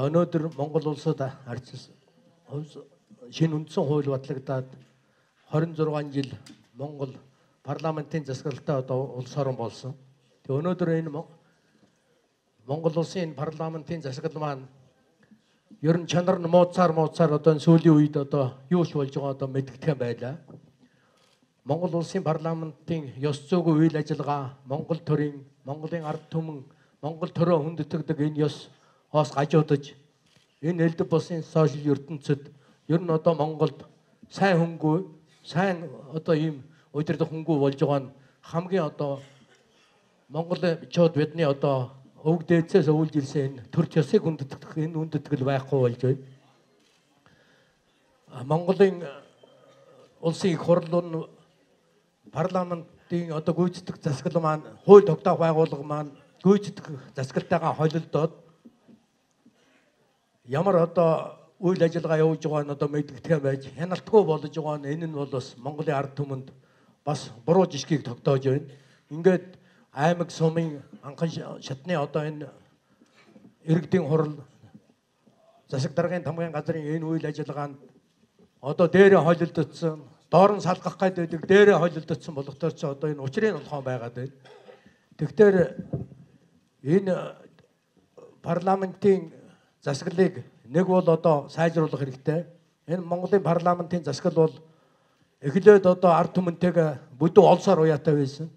За өнөөдөр Монгол улсад арчилсан шинэ үндсэн хууль батлагдаад 26 жил Монгол парламентын засаглалтай одоо улс орон болсон. Тэгээ өнөөдөр энэ Монгол улсын энэ парламентын засаглал маань ер нь чанар нь мууцаар одоо энэ сүүлийн үед одоо юу ч болж байгаа одоо мэдэгдэх юм байлаа. Монгол улсын парламентын ёс зүйн үйл ажиллагаа, Монгол төрийн, Монголын ард түмэн, Монгол төрөө хүндэтгэдэг энэ ёс оос гажуудаж энэ элдв бусын сошиал ертөнцид ер нь одоо Монголд сайн хөнгөө, сайн одоо ийм удирдах хөнгөө болж байгаа нь хамгийн одоо монголчууд бидний одоо өвөг дээдсээс өвлж ирсэн энэ төр ёсыг хүндэтгэх энэ хүндэтгэл байхгүй болж байна. Монголын улсын их хурл нь парламентын одоо гүйцэтгэх засаглал маань хууль тогтоох байгууллага маань гүйцэтгэх засаглалтайгаа холилдоод ямар одоо үйл ажиллагаа явуулж байгаа нь одоо мэдэгдэх юм байж хяналтгүй болж байгаа нь энэ нь бол бас Монголын ард түмэнд бас буруу жишгийг тогтоож байна. Ингээд аймаг сумын анхан шатны одоо энэ иргэдийн хурал засаг даргын тамгын газрын энэ үйл ажиллагаанд одоо дээрээ холилдсон, доор нь салгах гээд байдаг дээрээ холилдсон болохоор ч одоо энэ учрын олхон байгаад байна. Тэгэхээр энэ парламентын засаглалыг нэг бол одоо сайжруулах хэрэгтэй. Энэ Монголын парламентын засаглал бол эхлээд одоо ард түмэнтэйгээ бүдүүн олсоор уяатай байсан.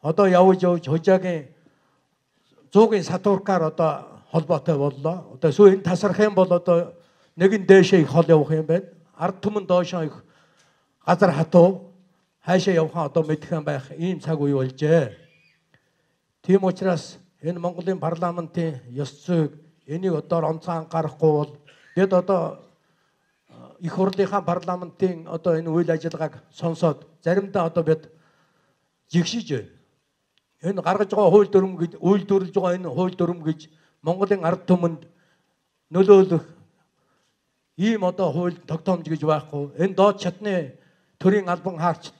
Одоо явж хужаагийн 100-ийн сатуркаар одоо холбоотой боллоо. Одоо сүү энэ тасрах юм бол одоо нэг нь дээшээ их хол явах юм байна. Ард түмэн доошоо их газар хатуу хайшаа явахаа одоо мэдэх юм байх ийм цаг үе болжээ. Тийм учраас энэ Монголын парламентын ёс зүйг энийг одоо онцгой анхаарахгүй бол бид одоо их хурлынхаа парламентын одоо энэ үйл ажиллагааг сонсоод заримдаа одоо бид жигшиж байна. Энэ гаргаж байгаа хууль дүрм гэж үйлдвэрлэж байгаа энэ хууль дүрм гэж Монголын ард түмэнд нөлөөлөх ийм одоо хууль тогтоомж гэж байхгүй. Энэ доод шатны төрийн албан хаагч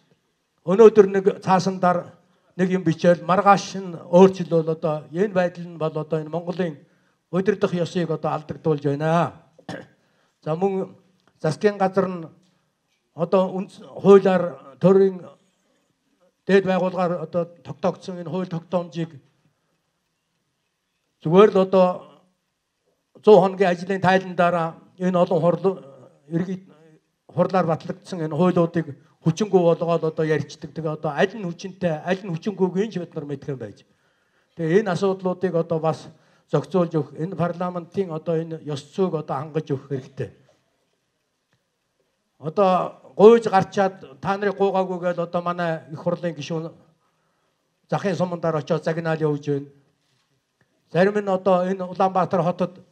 өнөөдөр нэг цаасан дээр нэг юм бичээл маргааш нь өөрчлөл одоо энэ байдал нь бол одоо энэ Монголын удирдах ёсыг одоо алдагдуулж байна. За мөн засгийн газар нь одоо хуулиар төрийн дээд байгууллагаар одоо тогтоогдсон энэ хууль тогтоомжийг зүгээр л одоо 100 хоногийн ажлын тайлан дараа энэ олон хурл иргэд хурлаар батлагдсан энэ хуулиудыг хүчингү болгоод одоо ярьцдаг. Тэгээ одоо аль нь хүчинтэй, аль нь хүчингүг энэ ч бид нар мэдэх юм байж. Тэгээ энэ асуудлуудыг одоо бас зохицуулж өгөх, энэ парламентын одоо энэ ёс зүйг одоо хангаж өгөх хэрэгтэй. Одоо гуйж гарчаад та нарыг гуйгаагүй гэж одоо манай их хурлын гишүүн захын суман дээр очиод загнаал явж байна. Зарим нь одоо энэ Улаанбаатар хотод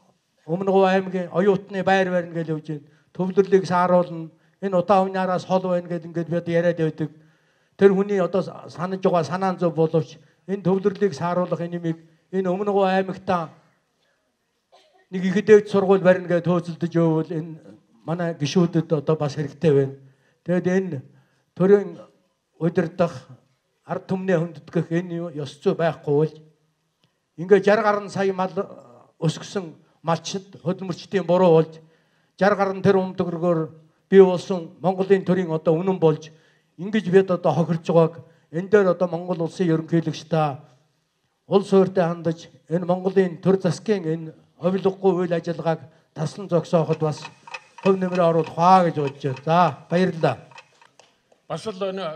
Өмнө Говь аймгийн оюутны байр барина гэж явж байна. Төвлөрлийг сааруулна. Энэ удаан өмнөраас хол байна гэд ингээд бид яриад байдаг. Тэр хүний одоо санаж байгаа санаан зөв боловч энэ төвлөрлийг сааруулах энэ юмыг энэ Өмнө Говь аймагтаа нэг их дээд сургууль барина гэж төөцөлдөж явбал энэ манай гишүүдэд одоо бас хэрэгтэй байна. Тэгэд энэ төрийн удирдах ард түмнээ хүндэтгэх энэ ёс зүй байхгүй бол ингээ 60 гаруй сая мал өсгсөн малчид хөдөлмөрчдийн буруу болж 60 гаруй тэр өмдөргөөр бий болсон Монголын төрийн одоо үнэн болж ингэж бид одоо хохирч байгааг энэ дээр одоо Монгол улсын ерөнхийлөгч та улс суурьтай хандаж энэ Монголын төр засгийн энэ овлоггүй үйл ажиллагааг таслан зогсооход бас хувь нэмрээ оруулах аа гэж бодож байна. За баярлалаа. Бас л энэ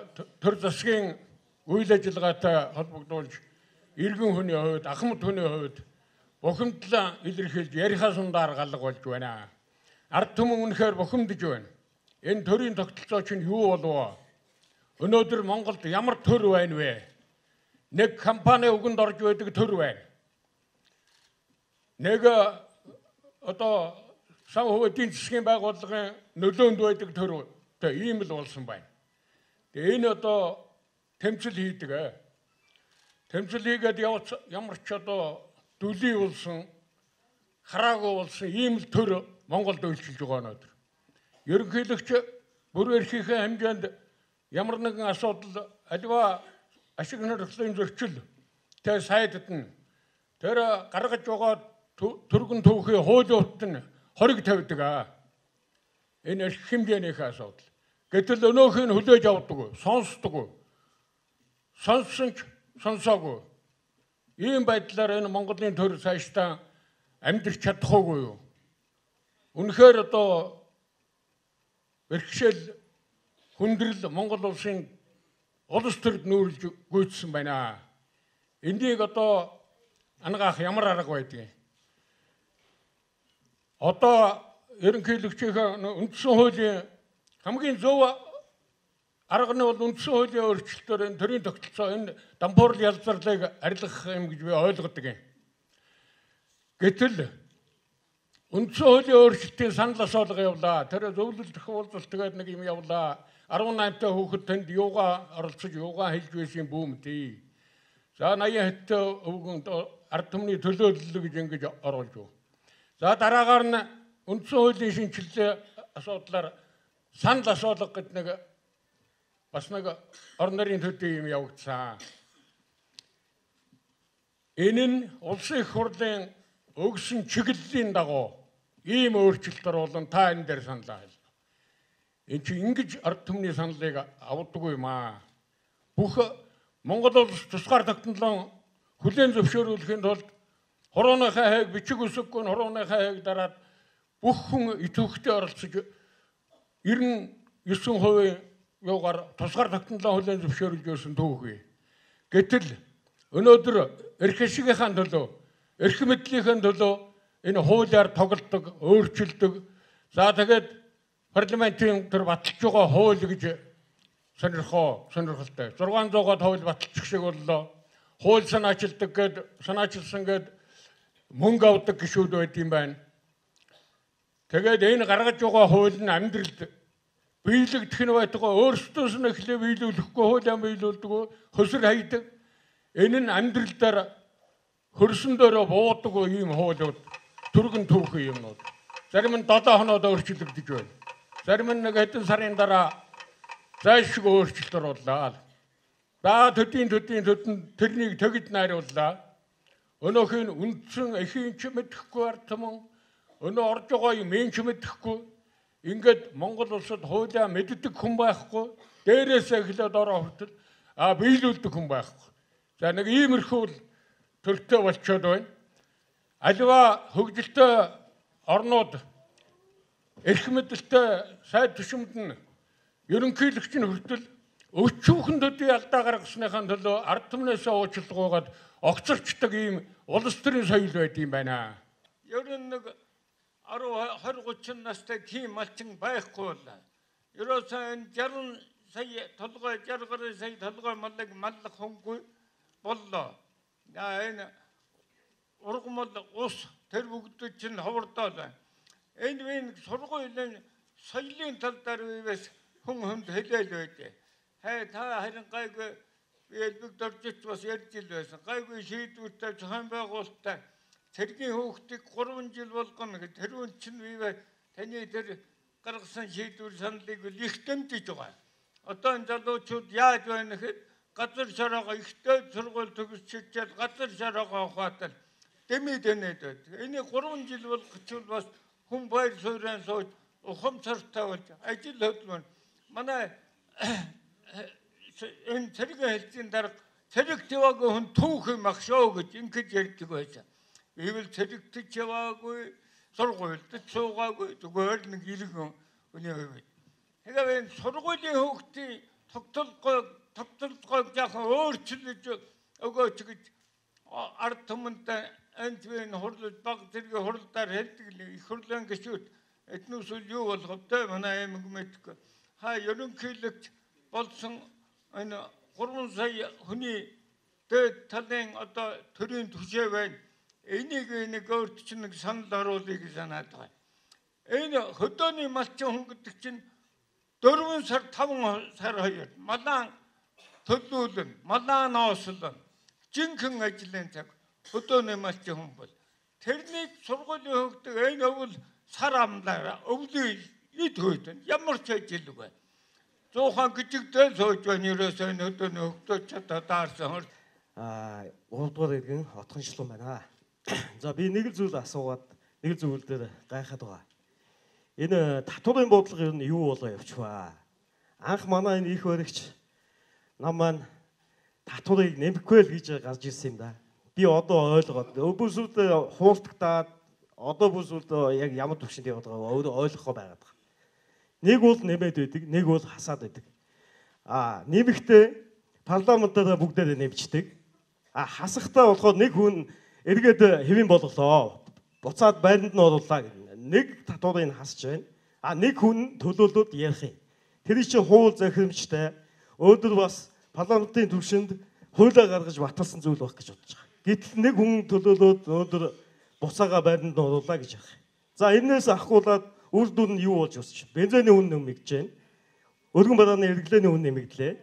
төр засгийн үйл ажиллагаатай холбогдуулж иргэн хүний хувьд, ахмад хүний хувьд бухимдлаа илэрхийлж ярихаа сунгаар галга болж байна. Ард түмэн үнэхээр бухимдаж байна. Энэ төрийн тогтолцоо чинь юу болов? Өнөөдөр Монголд ямар төр байна вэ? Нэг компани үгэнд орж байдаг төр байна. Нэг одоо сав хувь эдийн засгийн байгууллагын нөлөөнд байдаг төр ийм л болсон байна. Тэгээ энэ одоо тэмцэл хийдэг. Тэмцэл хийгээд явц ямар ч одоо дүлий болсон, хараагүй болсон ийм л төр Монголд үйлчилж байгаа өнөөдөр. Ерөнхийлөгч бүр эрхийнхээ хэмжээнд ямар нэгэн асуудал аливаа ашиг сонирхлын зөрчил тэ сайддна. Тэр гаргаж байгаа Түргэн түүхийн хуулийн утад нь хориг тавьдаг. Энэ эрх хэмжээнийхээ асуудал. Гэтэл өнөөхийг нь хүлээж авдаг, сонсдог. Сонссон ч сонсоогүй. Ийм байдлаар энэ Монголын төр цаашдаа амьдрч чадахгүй юу? Үнэхээр одоо бэрхшээл хүндрэл Монгол улсын улс төрд нүүрлж гүйцсэн байна. Энийг одоо ангаах ямар арга байдгийг. Одоо ерөнхийлөгчийн үндсэн хуулийн хамгийн зөв арга нь бол үндсэн хуулийн өөрчлөлтөөр энэ төрийн тогтолцоо энэ дампуурл ялзарлыг арилгах юм гэж би ойлгодог юм. Гэтэл үндсэн хуулийн өөрчлөлтийн санал асуулга явлаа. Тэр зөвлөл уулзалт тэгээд нэг юм явлаа. 18 та хүүхэд тэнд юугаа оролцож юугаа хэлж байсан бүүмдий. За 80 хэдтэй өвгөн ард түмний төлөөлөл гэж ингэж оруулж өг. За дараагаар нь үндсэн хуулийн шинэчлэлийн асуудлаар санал асуулга гэдэг нэг бас нэг орон нарын төдий юм явагдсан. Энэ нь улсын их хурлын өгсөн чиглэлийн дагуу ийм өөрчлөлт оруулан та энэ дээр саналаа хэлнэ. Энэ чинь ингэж ард түмний саналыг авдаггүй юм аа. Бүх Монгол улс тусгаар тогтнолоо хүлээн зөвшөөрүүлэхийн тулд хурууныхаа хайг бичиг үсэггүй нь хурууныхаа хайг дараад бүх хүн идэвхтэй оролцож 99% юугаар тусгаар тогтнолоо хүлээн зөвшөөрүүлж байсан түүх. Гэтэл өнөөдөр эрх ашигынхаа төлөө, эрх мэдлийнхээ төлөө энэ хуулиар тоглодог, өөрчилдөг. За тэгээд парламентын төр баталж байгаа хууль гэж сонирхолтой. 600-аад хууль баталчих шиг боллоо. Хууль санаачилдаг гэд санаачилсан гэд мөнгө авдаг гишүүд байд юм байна. Тэгээд энэ гаргаж байгаа хууль нь амьдралд биелэгдэх нь байтугай өөрсдөөс нь эхлээ биелүүлэхгүй хуулиа биелүүлдэг, хөсөр хайдаг. Энэ нь амьдрал дээр хөрсөн дээрээ буудаг ийм хуулиуд түргэн түүхэн юмнууд. Зарим нь 7 хоноод өөрчлөгдөж байна. Зарим нь нэг хэдэн сарын дараа зайлшгүй өөрчлөлт орууллаа. За төдийн төдөн тэрнийг тэгж найрууллаа. Өнөөх нь үндсэн эхийн ч мэдэхгүй ард түмэн, өнөө орж байгаа юм энэ ч мэдэхгүй. Ингээд Монгол улсад хуулиа мэддэг хүн байхгүй. Дээрээс эхлээд ороо хүртэл биелүүлдэг хүн байхгүй. За нэг иймэрхүү л төртөө болчоод байна. Аливаа хөгжилтэй орнууд эрх мэдэлтэй сайд түшимд нь ерөнхийлөгч нь хүртэл өчүүхэн төдий алдаа гаргасныхаа төлөө ард түмнээсээ уучлалгүйгээд огцорчдог ийм улс төрийн соёл байд юм байна. Ер нь нэг 10 20 30 настай тийм малчин байхгүй боллоо. Ерөөсөө энэ 60 сая толгой 60 гаруй сая толгой малыг маллах хүнгүй боллоо. Энэ ургамал ус тэр бүгд чинь ховордоод байна. Энэ үеийн сургуулийн соёлын тал дээр үеэс хүн хүнд хэлээл байдээ. Хай та харин гайгүй би элбэг доржич бас ярьж ил байсан. Гайгүй шийдвэртэй зохион байгуулалттай цэргийн хүүхдийг 3 жил болгоно гэх тэр үн чинь бивэ таны тэр гаргасан шийдвэр саналыг их дэмжиж байгаа. Одоо энэ залуучууд яаж байна гэхэд газар шороогоо ихтэй сургууль төгсчихэд газар шороогоо ухаатал дэмий дэнэд байдаг. Энийг 3 жил болгочвол бас хүн баяр суурин сууж ухамсартай болж ажил хөдөлмөр. Манай энэ цэргийн хэлцийн дарга цэрэг яваагүй хүн түүх юм ах шөө гэж ингэж ярьдаг байсан. Ивэл цэрэгтэж яваагүй, сургуульд суугаагүй зүгээр нэг иргэн хүний хувьд. Тэгэхээр энэ сургуулийн хүүхдийн тогтолцоогоо жаахан өөрчилж өгөөч гэж ард түмэнд энэ хурлаж баг зэргийн хурлаар хэлдэг их хурлын гишүүд эднээс үл юу болох вэ? Манай аймаг мэдгүй. Ха ерөнхийлөгч болсон энэ 3 сая хүний дээд талын одоо төрийн түшээ байна. Энийг нэг өөрт чинь нэг санал оруулъя гэж санаад байгаа. Энэ хөдөөний малчин хүн гэдэг чинь 4 сар 5 сар хоёр малаан төлөөлөн, малаан оослон жинхэнэ ажлын цаг хөдөөний малчин хүн бол тэрнийг сургуулийн хөөгдөг энэ өвөл сар амлаараа өвлийн эд хөөдөн ямар ч ажилгүй. Зуухан гिचгдэл сууж байна ерөөсөө энэ хөдөөний хөөгдөж чадаа даарсан. 3 дугаар иргэн Отгоншлуу байна. За би нэг л зүйл асуугаад нэг л зүйл дээр гайхаад байгаа. Энэ татварын бодлого ер нь юу болоо явчихваа. Анх манай энэ их баригч нам маань татварыг нэмэхгүй л гэж гарч ирсэн юм да. Би одоо ойлгоод бүр сүлд хуултагдаад одоо бүр сүлд яг ямар төвшөнд яваад байгаа өөрөө ойлгохгүй байгаад байгаа. Нэг бол нэмээд байдаг, нэг бол хасаад байдаг. А нэмэхдээ парламентаараа бүгдээрээ нэмждэг. А хасахтаа болохоор нэг хүн эргээд хэвийн болголоо. Буцаад байранд нь оруулаа. Нэг татварыг хасж байна. А нэг хүн төлөөлөд ярих юм. Тэр чинь хууль захирамжтай. Өнөөдөр бас парламентын түвшинд хуулиа гаргаж баталсан зүйл байх гэж бодож байгаа. Гэтэл нэг хүн төлөөлөөд өнөөдөр буцаага байранд нь оруулаа гэж ярих. За энээс ахгуулаад үр дүн нь юу болж өсч? Бензиний үн нэмэгдэж байна. Өргөн барааны хэрэглээний үн нэмэгдлээ.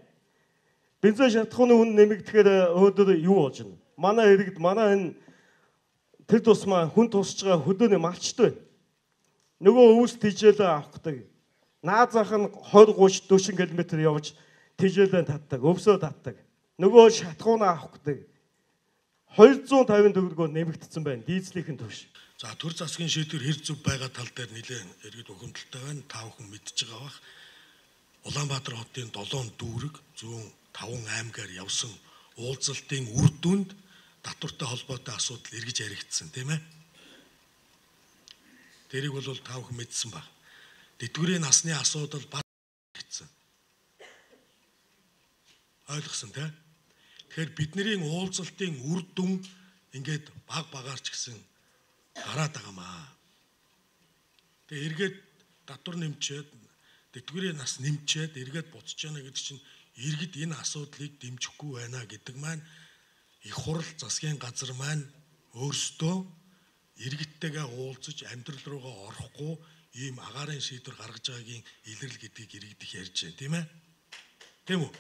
Бензин шатхууны үн нэмэгдэхээр өнөөдөр юу болж байна? Манай иргэд, манай энэ тэр тусмаа хүн тусч байгаа хөдөөний малчтай байна. Нөгөө өвс тижээлээ авах гэдэг. Наа зах нь 20 30 40 км явж тижээлээ татдаг, өвсөө татдаг. Нөгөө шатхуунаа авах гэдэг. 250 төгрөгөөр нэмэгдсэн байна. Дизелийнхэн төвш. За төр засгийн шийдвэр хэр зөв байгаа тал дээр нэлээд иргэд бухимдалтай байна. Та бүхэн мэдж байгаа бах. Улаанбаатар хотын 7 дүүрэг зүүн 5 аймгаар явсан уулзалтын үр дүнд татвартай холбоотой асуудал эргэж яригдсан, тийм ээ. Тэрийг бол та бүхэн мэдсэн баг. Тэтгэврийн насны асуудал бат гэсэн. Ойлгосон тийм. Тэгэхээр бидний уулзалтын үр дүн ингээд баг багаар ч гэсэн гараад байгаамаа. Тэгээ эргээд татвар нэмчээд тэтгэврийн нас нэмчээд эргээд буцаж яана гэдэг чинь иргэд энэ асуудлыг дэмжихгүй байна гэдэг маань их хурал засгийн газар маань өөрсдөө иргэдтэйгээ уулзаж амьдрал руугаа орохгүй ийм агаарын шийдвэр гаргаж байгаагийн илрэл гэдгийг иргэд их ярьж байна, тийм ээ? Тийм үү?